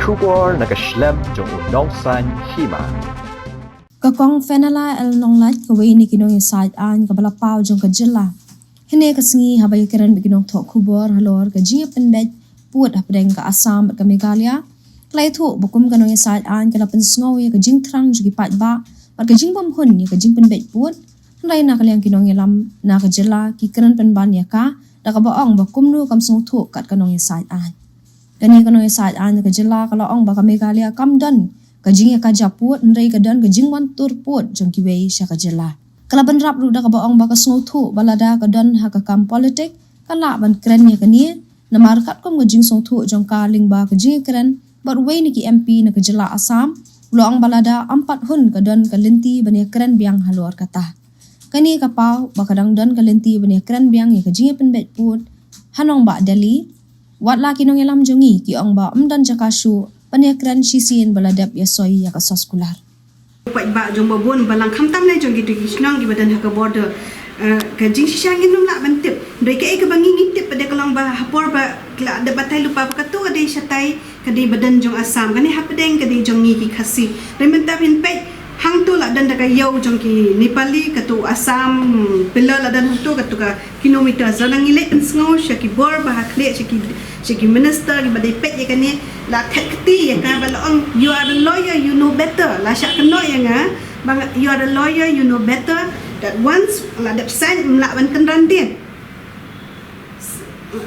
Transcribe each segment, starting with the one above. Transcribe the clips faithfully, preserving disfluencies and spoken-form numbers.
Khubor na ka shlem jong u Nongsaiñ Hima. Ka Kong Fenella L Nonglait, kawei na ki nongïasaid aiñ kaba la paw jong ka jylla, hynne ka sngi haba ïakren bad ki nongthoh khubor halor ka jingïapynbeit pud hapdeng ka Assam bad ka Meghalaya, ka la ïathuh ba kum ka nongïasaid aiñ ka la pynsngew ïa ka jingthrang jong ki paidbah bad ka jingbymhun ïa ka jingpynbeit pud. Hynrei na ka liang ki nongïalam na ka jylla ki kren pynban ïa ka da kaba ong ba kumno kam sngewthuh kat ka nongïasaid aiñ. Kane ka nongïasaid aiñ na ka jylla ka la ong ba ka Meghalaya kam don ka jingïakajia pud, hynrei ka don ka jingwan tur pud jong kiwei sha ka jylla. Ka la bynrap ruh da kaba ong ba ka sngewthuh ba lada ka don ha ka kam politik ka lah ban kren ïa kane, namar katkum ka jingsngewthuh jong ka lyngba ka jingïakren bad uwei na ki M P na ka jylla Assam, u la ong ba lada ym pat hun ka don ka lynti ban ïakren biang halor kata. Kane ka paw ba ka dang don ka lynti ban ïakren biang ïa ka jingïapynbeit pud ha nongbah Delhi, wat la ki nongïalam jong ngi ki ong ba ym don jaka shuh ban ïakren shisien ba la dep ïasoi ïa ka soskular. Paidbah jong ba bun balang khamtam ne jong kito ki shnong kiba don ha ka border. Eh, ka jingshisha ngin ym lah ban tip. Hynrei kaei kaba ngi ngi tip pat ka long ba ha por ba la dep batai lypa ba kato ka dei shatai, ka dei ba don jong Assam, kane hapdeng ka dei jong ngi ki Khasi. Hynrei mynta phin peit hangto la don da ka ïew jong ki Nepali, kato Assam pillar la don hangto, kato ka kilometer. Sa nang ngi leit pynsngew sha ki bor ba ha khlieh, sha ki, sha ki minister kiba dei peit ïa kane, la thet kti ïa ka ba la ong, "You are a lawyer, you know better." La shah kynnoh ïa nga ba nga, "You are a lawyer, you know better that once la dep sign ym lah ban kynran dien."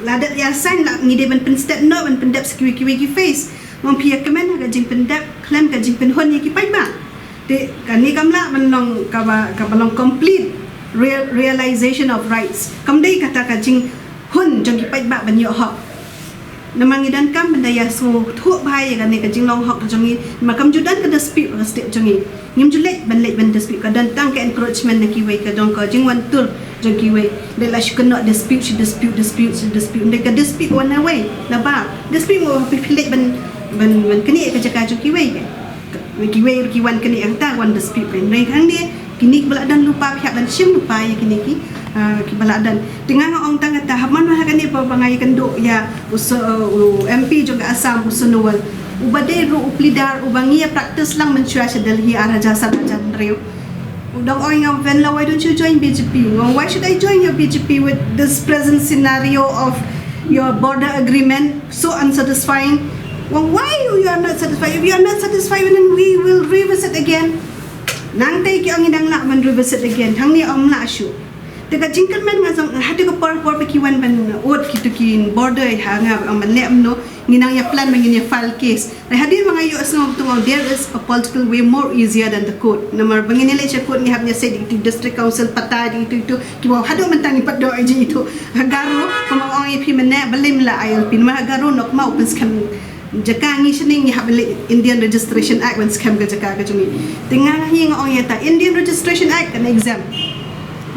La dep ïa sign la ngi dei ban pynstet noh, ban pyndep sa kiwei kiwei ki phase. Ngam phi ïa kmen ha ka jingpyndep khlem ka jingpynhun ïa ki paidbah. Te kane kam lah ban long kaba, kaba long complete real, realization of rights. Kam dei kata ka jinghun jong ki paidbah ban ïoh hok. Namar ngi donkam ban da ïasngewthuh bha ïa kane ka jinglong hok jong ngi. Namar kam ju don ka dispute ka state jong ngi. Ngim ju leit ban leit ban dispute, ka don tang ka encroachment na kiwei, ka don ka jingwan tur jong kiwei. Dei la shu kynnoh dispute, shu dispute, dispute, shu dispute. Dei ka dispute wan away, na ba dispute mo phi leit ban, ban, ban knieh ka jaka jong kiwei. Kiwei ki wan knieh, hangta wan dispute. Dei hangne kine kiba la don lypa, phi hap ban shim lypa ïa kine ki, ah, kiba la don. Te nga nga ong tang kata, hap man ha kane ba, ba nga ïakynduh ïa u so, u M P jong ka Assam, u Sonowal. Uba dei ruh u pleader uba ngi ïa practice lang mynshuwa sha Delhi ar hajar san, hajar hynriew. U dang ong ïa nga, "Fenella, why don't you join B J P?" Nga, "Why should I join your B J P with this present scenario of your border agreement so unsatisfying?" Nga, "Why you, you are not satisfied? If you are not satisfied, then we will revisit again." Nangta ki ong ngi dang lah ban revisit again, hangne ym lah shuh. Te ka jingkyrmen nga sngewthuh ha ka por por ba ki wan ban ud kito ki border ha nga, ong ban leh kumno, ngi nang ïa plan ba ngin ïa file case. Te hadien ba nga ïohsngew kumto, there is a political way more easier than the court. Namar ba ngin ïa leit sha court ngi hap ïa sei da kito district council, patta da kito, kito kiba haduh mynta ngim pat don ïa kito. Ha Garo, kumba ong ïa phi mynne, balei ym lah I L P, namar ha Garo noh kumba u pynskhem jaka, ngi shane ngi hap leit Indian Registration Act ban skhem ka jaka ka jong ngi. Te nga hi nga ong ïa ta, Indian Registration Act kan exempt.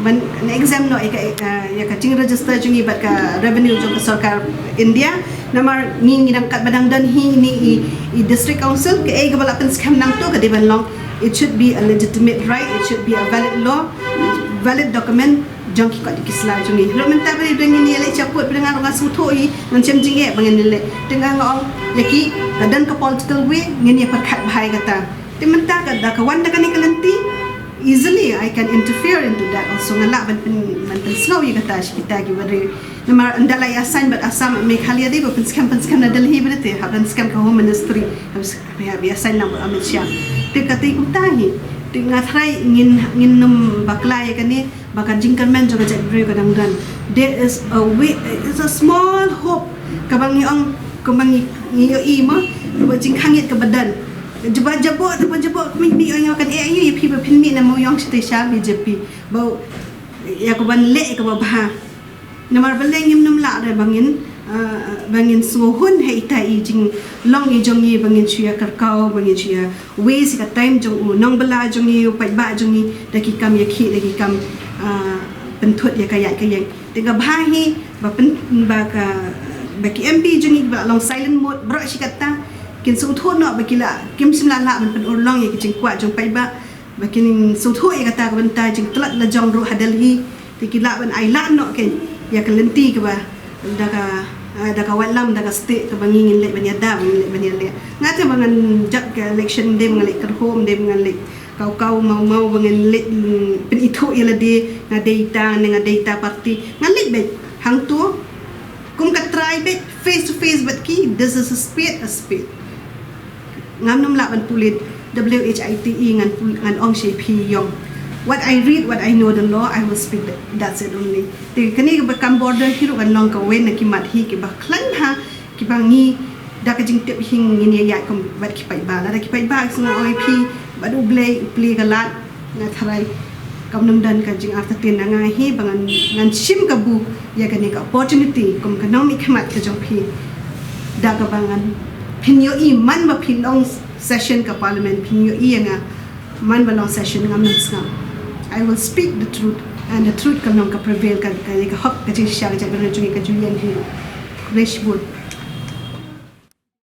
Ban kan exempt noh ïa ka, ïa ka jingregister jong ngi bad ka revenue jong ka sorkar India. Namar ngi, ngi dang, katba dang don hi ine i, i district council, kaei kaba la pynskhem nangto ka dei ban long, it should be a legitimate right, it should be a valid law, valid document jong ki kot ki sla jong ngi. Ruh mynta ba ngin ïa leit sha court, ba nga ruh nga sngewthuh hi, ngan shem jingeh ba ngin ïa leit. Te nga nga ong ïa ki, ka don ka political way, ngin ïa pyrkhat bha ïa kata. Te mynta ka, da ka wan da kane ka lynti, easily I can interfere into that also. Nga lah ban pyn, ban pynsngew ïa kata sha kita kiba ri. Namar ynda la ïa sign bad Assam, Meghalaya, dei ba pynskhem, pynskhem na Delhi ba dei te, hap ban skhem ka Home Ministry, hap, hap ïa sign lang bad Amit Shah. Te kata kumta hi. Te nga tharai ngin, ngin nym bakla ïa kane, ba ka jingkyrmen jong ka jaitbynriew ka dang don. There is a way, it's a small hope. Kaba ngi ong, kaba ngi, ngi ïohi mo, kaba jingkhang ïit kaba don. Jubab jaboh, jubab jaboh, kaba ngi ïohi, kan eh ïa phi ba phin mih na Mawiong shatei sha B J P. Ba ïa ka ban leh kaba bha. Namar balei ngim nym lah re ba ngin, ah, ba ngin sngewhun ha ita i jinglong i jong ngi, ba ngin shu ïa kyrkhu, ba ngin shu ïa waste ka time jong u nongbylla jong ngi, u paidbah jong ngi, da ki kam ïakhih, da ki kam, ah, pynthut ïa ka ïaid ka ïeng. Te kaba bha hi ba pyn, ba ka, ba ki M P jong ngi ba long silent mode baroh shi katta, kin sngewthuh noh ba ki la, kim shym la lah ban pynurlong ïa ki jingkwah jong paidbah. Ba kin sngewthuh ïa kata ka bynta jingtlot la jong ruh ha Delhi. Te ki lah ban ailad noh kein ïa ka lynti kaba da ka, Ah, da ka watlam, da ka state, kaba ngi ngin leit ban ïada, ngin leit ban ïaleh. Nga te ba ngan jop ka election, ym dei ba ngan leit kyrhuh, ym dei ba ngan leit kaw kaw maw maw, ba ngan leit, mm, pynithuh ïa lade, nga dei ïa ita ne nga dei ïa ita party. Ngan leit beit hangto, kum ka trai beit, face to face bad ki, this is a spade a spade. Ngam nym lah ban pule, W H I T E ngan pul-, ngan ong sha phi ïong. What I read, what I know the law, I will speak that. That's it only. Te kane kaba kam border hi ruh kan long kawei na ki mat hi kiba khlaiñ ha, kiba ngi da ka jingtip hi ngin ïa ïaid kum bad ki paidbah. Lada ki paidbah ki sngew ong ïa phi bad U Blei u plie ka lad, nga tharai kam nym don ka jingartatien na nga hi ba ngan, ngan shim kabu ïa kane ka opportunity kum ka nongmihkhmat ka jong phi. Da kaba ngan, phin ïohi man ba phi long session ka parliament, phin ïohi ïa nga man ba long session, ngam nym sngap. I will speak the truth, and the truth kan long ka prevail, ka, ka, ka hok, ka jingshisha ka jaitbynriew jong ngi ka ju ïeng hi. Khublei shibun.